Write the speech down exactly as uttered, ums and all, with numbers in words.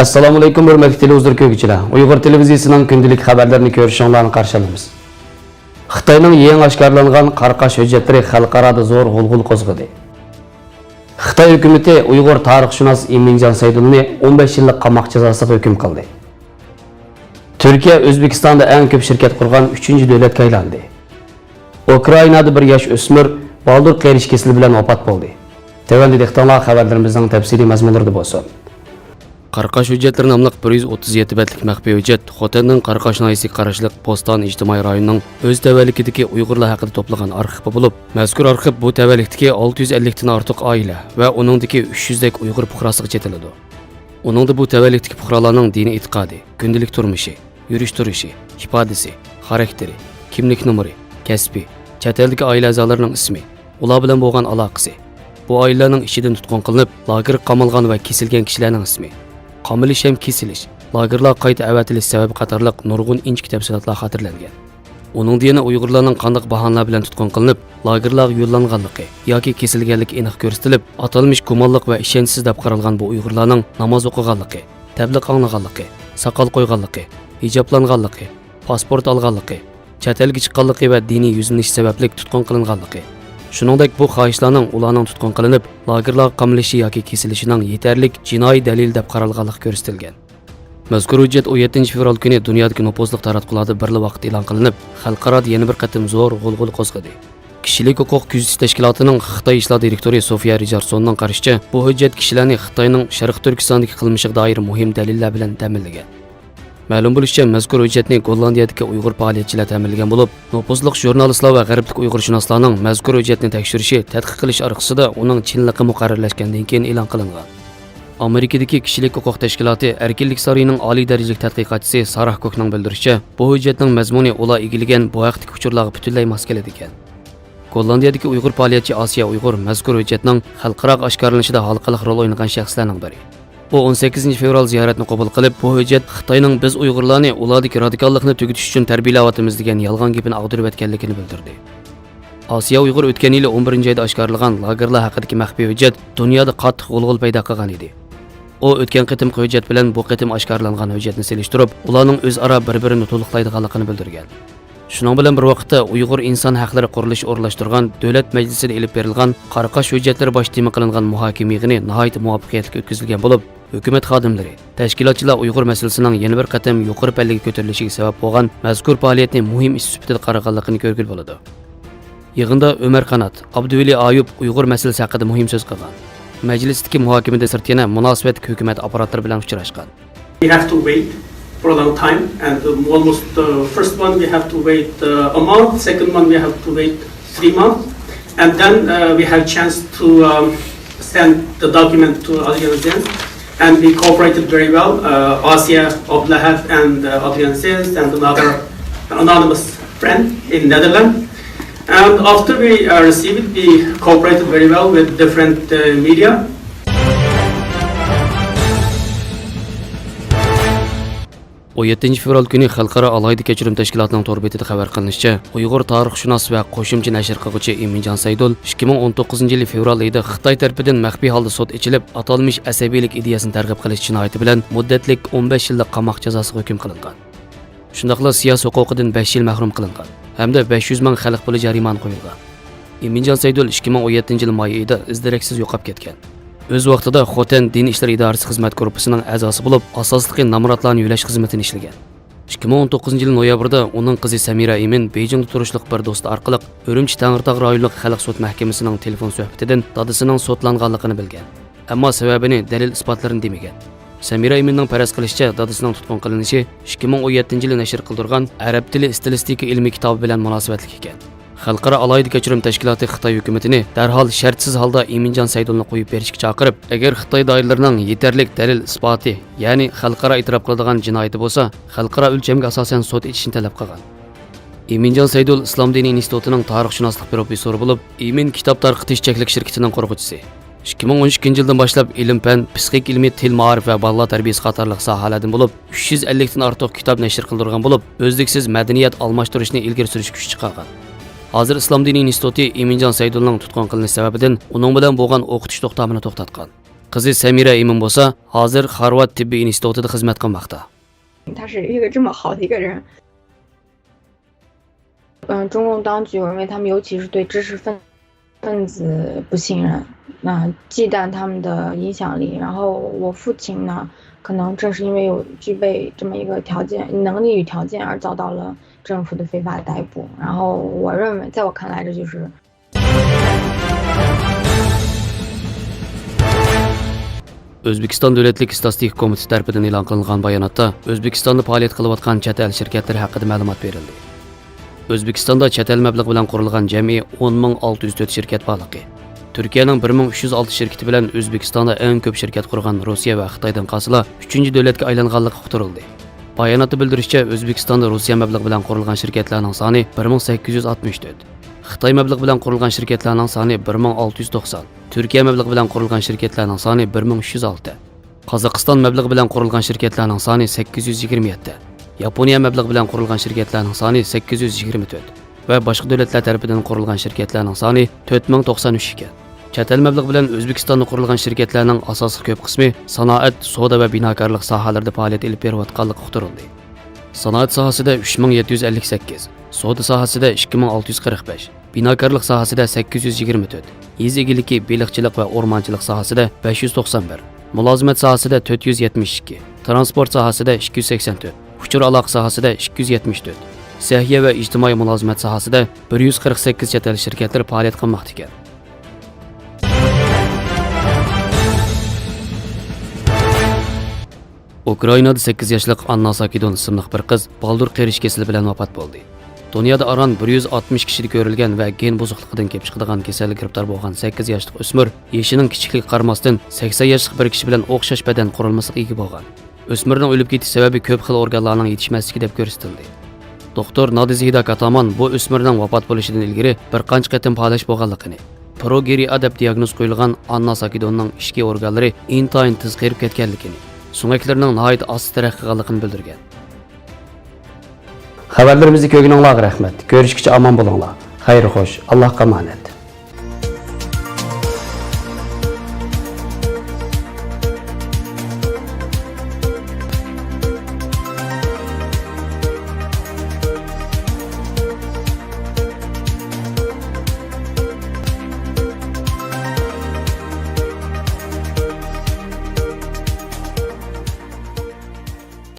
ئەسسالامۇئەلەيكۇم، ھۆرمەتلىك تېلېۋىزور كۆرگۈچىلەر. ئۇيغۇر تېلېۋىزىيىسىنىڭ كۈندىلىك خەۋەرلىرىنى كۆرۈشۈڭلارنى قارشى ئالىمىز. خىتاينىڭ يېڭى ئاشكارىلانغان قاراقاش ھۆججەتلىرى خەلقئارادا زور غۇلغۇلا قوزغىدى. خىتاي ھۆكۈمىتى ئۇيغۇر تارىخشۇناس ئىمىنجان سەيدۇلنى ئون بەش يىللىق قاماق جازاسىغا ھۆكۈم قىلدى. تۈركىيە ئۆزبېكىستاندا ئەڭ كۆپ شىركەت قۇرغان ئۈچىنچى دۆلەتكە ئايلاندى. ئۇكرائىنادا بىر ياش ئۆسمۈر بالدۇر قېرىش كېسىلى بىلەن ۋاپات بولدى. تۆۋەندە دىققىتىڭلار خەۋەرلىرىمىزنىڭ تەپسىلىي مەزمۇنلىرىدا بولسۇن. قاراقاش ھۆججەتلىرى ناملىق بىر يۈز ئوتتۇز يەتتە بەتلىك مەخپىي ھۆججەت خوتەننىڭ قاراقاش ناھىيەسىگە قاراشلىق بوستان ئىجتىمائىي رايونىنىڭ ئۆز تەۋەلىكىدىكى ئۇيغۇرلار ھەققىدە توپلىغان ئارخىپى بولۇپ، مەزكۇر ئارخىپ بۇ تەۋەلىكتىكى ئالتە يۈز ئەللىكتىن ئارتۇق ئائىلە ۋە ئۇنىڭدىكى ئۈچ يۈزدەك ئۇيغۇر پۇقراسىغا چېتىلىدۇ. ئۇنىڭدا بۇ تەۋەلىكتىكى پۇقرالارنىڭ دىنىي ئېتىقادى، كۈندىلىك تۇرمۇشى، يۈرۈش-تۇرۇشى، ئىپادىسى، خاراكتېرى، كىملىك نومۇرى، كەسپى، چەت ئەلدىكى ئائىلە ئەزالىرىنىڭ ئىسمى، ئۇلار بىلەن بولغان ئالاقىسى، بۇ ئائىلىلەرنىڭ ئىچىدىن تۇتقۇن قىلىنىپ، لاگېرغا قامالغان ۋە كېسىلگەن كىشىلەرنىڭ ئىسمى، قامىلىش ھەم كېسىلىش، لاگېرلارغا قايتا ئەۋەتىلىش سەۋەبى قاتارلىق نۇرغۇن ئىنچىكە تەپسىلاتلار خاتىرىلەنگەن. ئۇنىڭدا يەنە ئۇيغۇرلارنىڭ قانداق باھانىلەر بىلەن تۇتقۇن قىلىنىپ، لاگېرلارغا يوللانغانلىقى ياكى كېسىلگەنلىكى ئېنىق كۆرسىتىلىپ، ئاتالمىش گۇمانلىق ۋە ئىشەنچسىز دەپ قارالغان بۇ ئۇيغۇرلارنىڭ ناماز ئوقۇغانلىقى، تەبلىغ ئاڭلىغانلىقى، ساقال قويغانلىقى، ھىجابلانغانلىقى، پاسپورت ئالغانلىقى، چەت ئەلگە چىققانلىقى ۋە دىنىي يۈزلىنىش سەۋەبلىك تۇتقۇن قىلىنغانلىقى، شۇنىڭدەك بۇ خاھىشلارنىڭ ئۇلارنىڭ تۇتقۇن قىلىنىپ، لاگېرلارغا قامىلىشى ياكى كېسىلىشىنىڭ يېتەرلىك جىنايى دەلىل دەپ قارالغانلىقى كۆرسىتىلگەن. مەزكۇر ھۆججەت ئون يەتتىنچى فېۋرال كۈنى دۇنيادىكى نوپۇزلۇق تاراتقۇلاردا بىرلا ۋاقىت ئېلان قىلىنىپ، خەلقئارادا يەنە بىر قېتىم زور غۇلغۇلا قوزغىدى. كىشىلىك ھوقۇق كۆزىتىش تەشكىلاتىنىڭ خىتاي ئىشلار دىرېكتورى سوفىيا رىچاردسوننىڭ قارىشىچە، بۇ ھۆججەت كىشىلەرنى خىتاينىڭ شەرقىي تۈركىستاندىكى قىلمىشىغا دائىر مۇھىم دەلىللەر بىلەن تەمىنلىگەن. مەلۇم بولۇشىچە، مەزكۇر ھۆججەتنى گوللاندىيەدىكى ئۇيغۇر پائالىيەتچىلەر تەمىنلىگەن بولۇپ، نوپۇزلۇق ژۇرنالىستلار ۋە غەربلىك ئۇيغۇرشۇناسلارنىڭ مەزكۇر ھۆججەتنى تەكشۈرۈشى، تەتقىق قىلىش ئارقىسىدا ئۇنىڭ چىنلىقى مۇقەررەرلەشكەندىن كېيىن ئېلان قىلىنغان. ئامېرىكىدىكى كىشىلىك ھوقۇق تەشكىلاتى ئەركىنلىك سارىيىنىڭ ئالىي دەرىجىلىك تەتقىقاتچىسى ساراھ كوكنىڭ بىلدۈرۈشىچە، بۇ ھۆججەتنىڭ مەزمۇنى ئۇلار ئىگىلىگەن بۇ ھەقتىكى ئۇچۇرلارغا پۈتۈنلەي ماس كېلىدىكەن. گوللاندىيەدىكى ئۇيغۇر پائالىيەتچى ئاسىيە ئۇيغۇر مەزكۇر ھۆججەتنىڭ خەلقئاراغا ئاشكارىلىنىشىدا ھالقىلىق رول ئوينىغان شەخسلەرنىڭ بىرى. ئۇ ئون سەككىزىنچى فېۋرال زىيارەتنى قوبۇل قىلىپ، بۇ ھۆججەت خىتاينىڭ بىز ئۇيغۇرلارنى ئۇلاردىكى رادىكاللىقنى تۈگىتىش ئۈچۈن تەربىيەلەۋاتىمىز دېگەن يالغان گېپىنى ئاغدۇرۇۋەتكەنلىكىنى بىلدۈردى. ئاسىيە ئۇيغۇر ئۆتكەن يىلى ئون بىرىنچى ئايدا ئاشكارىلىغان لاگېرلار ھەققىدىكى مەخپىي ھۆججەت دۇنيادا قاتتىق غۇلغۇلا پەيدا قىلغان ئىدى. ئۇ ئۆتكەن قېتىمقى ھۆججەت بىلەن بۇ قېتىم ئاشكارىلانغان ھۆججەتنى سېلىشتۇرۇپ، ئۇلارنىڭ ئۆزئارا بىر-بىرىنى تولۇقلايدىغانلىقىنى بىلدۈرگەن. شۇنىڭ بىلەن بىر ۋاقىتتا، ئۇيغۇر ئىنسان ھەقلىرى قۇرۇلۇشى ئورۇنلاشتۇرغان دۆلەت مەجلىسىدە ئېلىپ بېرىلغان قاراقاش ھۆججەتلىرى باش تېما قىلىنغان مۇھاكىمە يىغىنى ناھايىتى مۇۋەپپەقىيەتلىك ئۆتكۈزۈلگەن بولۇپ، ھۆكۈمەت خادىملىرى، تەشكىلاتچىلار ئۇيغۇر مەسىلىسىنىڭ يەنە بىر قېتىم يۇقىرى پەللىگە كۆتۈرۈلۈشىگە سەۋەب بولغان مەزكۇر پائالىيەتنى مۇھىم ئىش سۈپىتىدە قارىغانلىقىنى كۆرگىلى بولىدۇ. يىغىندا ئۆمەر قانات، ئابدۇۋەلى ئايۇپ ئۇيغۇر مەسىلىسى ھەققىدە مۇھىم سۆز قىلغان. مەجلىستىكى مۇھاكىمىدىن سىرت يەنە مۇناسىۋەتلىك ھۆكۈمەت ئاپپاراتلىرى بىلەن ئۇچراشقان. We have to wait for a long time, and, um, almost the first one we have to wait, uh, a month, second one we have to wait three months, and then, uh, we have chance to, um, send the document to Adrian Zenz, and we cooperated very well. Uh, Asiya Abdulahad and, uh, Adrian Zenz and another anonymous friend in Netherlands. And after we, uh, received it, we cooperated very well with different, uh, media. ئون يەتتىنچى فېۋرال كۈنى خەلقئارا ئالاھىدە كەچۈرۈم تەشكىلاتىنىڭ تور بېتىدە خەۋەر قىلىنىشىچە، ئۇيغۇر تارىخشۇناس ۋە قوشۇمچە نەشر قىلغۇچى ئىمىنجان سەيدۇل ئىككى مىڭ ئون توققۇزىنچى يىلى فېۋرال ئېيىدا خىتاي تەرىپىدىن مەخپىي ھالدا سوت ئېچىلىپ، ئاتالمىش ئەسەبىيلىك ئىدىيەسىنى تەرغىب قىلىش جىنايىتى بىلەن مۇددەتلىك ئون بەش يىللىق قاماق جازاسىغا ھۆكۈم قىلىنغان. شۇنداقلا سىياسىي ھوقۇقىدىن بەش يىل مەھرۇم قىلىنغان ھەمدە بەش يۈز مىڭ خەلق پۇلى جەرىمانە قويۇلغان. ئىمىنجان سەيدۇل ئىككى مىڭ ئون يەتتىنچى يىل ماي ئېيىدا ئىز-دېرەكسىز يوقاپ كەتكەن. ئۆز ۋاقتىدا خوتەن دىن ئىشلىرى ئىدارىسى خىزمەت گۇرۇپپىسىنىڭ ئەزاسى بولۇپ، ئاساسلىقى نامراتلارنى يۆلەش خىزمىتىنى ئىشلىگەن. ئىككى مىڭ ئون توققۇزىنچى يىلى نويابىردا ئۇنىڭ قىزى سەمىرە ئىمىن بېيجىڭدا تۇرۇشلۇق بىر دوستى ئارقىلىق ئۈرۈمچى تەڭرىتاغ رايونلۇق خەلق سوت مەھكىمىسىنىڭ تېلېفون سۆھبىتىدىن دادىسىنىڭ سوتلانغانلىقىنى بىلگەن. ئەمما سەۋەبىنى، دەلىل-ئىسپاتلىرىنى دېمىگەن. سەمىرە ئىمىننىڭ پەرەز قىلىشىچە، دادىسىنىڭ تۇتقۇن قىلىنىشى ئىككى مىڭ ئون يەتتىنچى يىلى نەشر قىلدۇرغان ئەرەب تىلى ئىستىلىستىكا ئىلمىي كىتابى بىلەن مۇناسىۋەتلىك ئىكەن. خەلقئارا ئالاھىدە كەچۈرۈم تەشكىلاتى خىتاي ھۆكۈمىتىنى دەرھال شەرتسىز ھالدا ئىمىنجان سەيدۇلنى قويۇپ بېرىشكە چاقىرىپ، ئەگەر خىتاي دائىرىلىرىنىڭ يېتەرلىك دەلىل-ئىسپاتى، يەنى خەلقئارا ئېتىراپ قىلىدىغان جىنايىتى بولسا، خەلقئارا ئۆلچەمگە ئاساسەن سوت ئېچىشنى تەلەپ قىلغان. ئىمىنجان سەيدۇل ئىسلام دىنىي ئىنستىتۇتىنىڭ تارىخشۇناسلىق پروفېسسورى بولۇپ، ئىمىن كىتاب تارقىتىش چەكلىك شىركىتىنىڭ قۇرغۇچىسى. ئىككى مىڭ ئون ئىككىنچى يىلدىن باشلاپ ئىلىم-پەن، پىسخىك ئىلمى، تىل، مائارىپ ۋە بالىلار تەربىيىسى قاتارلىق ساھەلەردىن بولۇپ، ئۈچ يۈز ئەللىكتىن ئارتۇق كىتاب نەشر قىلدۇرغان بولۇپ، ئۈزلۈكسىز مەدەنىيەت ئالماشتۇرۇشنى ئىلگىرى سۈرۈشكە كۈچ چىقارغان. ھازىر ئىسلام دىنىي ئىنستىتۇتى ئىمىنجان سەيدۇلنىڭ تۇتقۇن قىلىنىش سەۋەبىدىن ئۇنىڭ بىلەن بولغان ئوقۇتۇش توختامىنى توختاتقان. قىزى سەمىرە ئىمىن بولسا ھازىر خارۋارد تېببىي ئىنستىتۇتىدا خىزمەت قىلماقتا. 他是一个这么好的一个人。嗯，中共当局，我认为他们尤其是对知识分分子不信任，那忌惮他们的影响力。然后我父亲呢，可能正是因为有具备这么一个条件、能力与条件，而遭到了政府的非法逮捕。然后我认为，在我看来，这就是 ئۆزبېكىستان دۆلەتلىك ئىستاتىستىكا كومىتېتى تەرىپىدىن ئېلان قىلىنغان باياناتتا ئۆزبېكىستاندا پائالىيەت قىلىۋاتقان چەت ئەل شىركەتلىرى ھەققىدە مەلۇمات بېرىلدى. ئۆزبېكىستاندا چەت ئەل مەبلىغى بىلەن قۇرۇلغان جەمئىي ئون مىڭ ئالتە يۈز تۆت شىركەت بارلىقى، تۈركىيەنىڭ بىر مىڭ ئۈچ يۈز ئالتە شىركىتى بىلەن ئۆزبېكىستاندا ئەڭ كۆپ شىركەت قۇرغان روسىيە ۋە خىتايدىن قالسىلا، ئۈچىنچى دۆلەتكە ئايلانغانلىقى ئۇقتۇرۇلدى. باياناتتا بىلدۈرۈشىچە، ئۆزبېكىستاندا روسىيە مەبلىغى بىلەن قۇرۇلغان شىركەتلەرنىڭ سانى بىر مىڭ سەككىز يۈز ئاتمىش تۆت، خىتاي مەبلىغى بىلەن قۇرۇلغان شىركەتلەرنىڭ سانى بىر مىڭ ئالتە يۈز توقسان، تۈركىيە مەبلىغى بىلەن قۇرۇلغان شىركەتلەرنىڭ سانى بىر مىڭ ئۈچ يۈز ئالتە، قازاقىستان مەبلىغى بىلەن قۇرۇلغان شىركەتلەرنىڭ سانى سەككىز يۈز يىگىرمە يەتتە، ياپونىيە مەبلىغى بىلەن قۇرۇلغان شىركەتلەرنىڭ سانى سەككىز يۈز يىگىرمە تۆت ۋە باشقا دۆلەتلەر تەرىپىدىن قۇرۇلغان شىركەتلەرنىڭ سانى تۆت مىڭ توقسان ئۈچ ئىكەن. چەت ئەل مەبلىغى بىلەن ئۆزبېكىستاندا قۇرۇلغان شىركەتلەرنىڭ ئاساسلىق كۆپ قىسمى سانائەت، سودا ۋە بىناكارلىق ساھەلىرىدە پائالىيەت ئېلىپ بېرىۋاتقانلىقى ئۇقتۇرۇلدى. سانائەت ساھەسىدە ئۈچ مىڭ يەتتە يۈز ئەللىك سەككىز، سودا ساھەسىدە ئىككى مىڭ ئالتە يۈز قىرىق بەش، بىناكارلىق ساھەسىدە سەككىز يۈز يىگىرمە تۆت، يېزا ئىگىلىكى، بېلىقچىلىق ۋە ئورمانچىلىق ساھەسىدە بەش يۈز توقسان بىر، مۇلازىمەت ساھەسىدە تۆت يۈز يەتمىش ئىككى، تىرانسپورت ساھەسىدە ئىككى يۈز سەكسەن تۆت، ئۇچۇر ئالاقە ساھەسىدە ئىككى يۈز يەتمىش تۆت، سەھىيە ۋە ئىجتىمائىي مۇلازىمەت ساھەسىدە بىر يۈز قىرىق سەككىز چەت ئەل شىركەتلىرى پائالىيەت قىلماقتا ئىكەن. ئۇكرائىنادا سەككىز ياشلىق ئاننا ساكىدون ئىسىملىق بىر قىز بالدۇر قېرىش كېسىلى بىلەن ۋاپات بولدى. دۇنيادا ئاران بىر يۈز ئاتمىش كىشىدە كۆرۈلگەن ۋە گېن بۇزۇقلۇقىدىن كېلىپ چىقىدىغان كېسەلگە گىرىپتار بولغان سەككىز ياشلىق ئۆسمۈر يېشىنىڭ كىچىكلىكىگە قارىماستىن، سەكسەن ياشلىق بىر كىشى بىلەن ئوخشاش بەدەن قۇرۇلمىسىغا ئىگە بولغان. ئۆسمۈرنىڭ ئۆلۈپ كېتىش سەۋەبى كۆپ خىل ئورگانلارنىڭ يېتىشمەسلىكى دەپ كۆرسىتىلدى. دوختۇر نادىزھىدا كاتامان بۇ ئۆسمۈرنىڭ ۋاپات بولۇشىدىن ئىلگىرى بىر قانچە قېتىم پالەچ بولغانلىقىنى، پروگېرىئا دەپ دىياگنوز قويۇلغان ئاننا ساكىدوننىڭ ئىچكى ئورگانلىرى ئىنتايىن تېز قېرىپ كەتكەنلىكىنى، سۆڭەكلىرىنىڭ ناھايىتى ئاستا تەرەققىي قىلغانلىقىنى بىلدۈرگەن. خەۋەرلىرىمىزنى كۆرگىنىڭلارغا رەھمەت. كۆرۈشكىچە ئامان بولۇڭلار. خەير خوش. ئاللاھقا ئامانەت.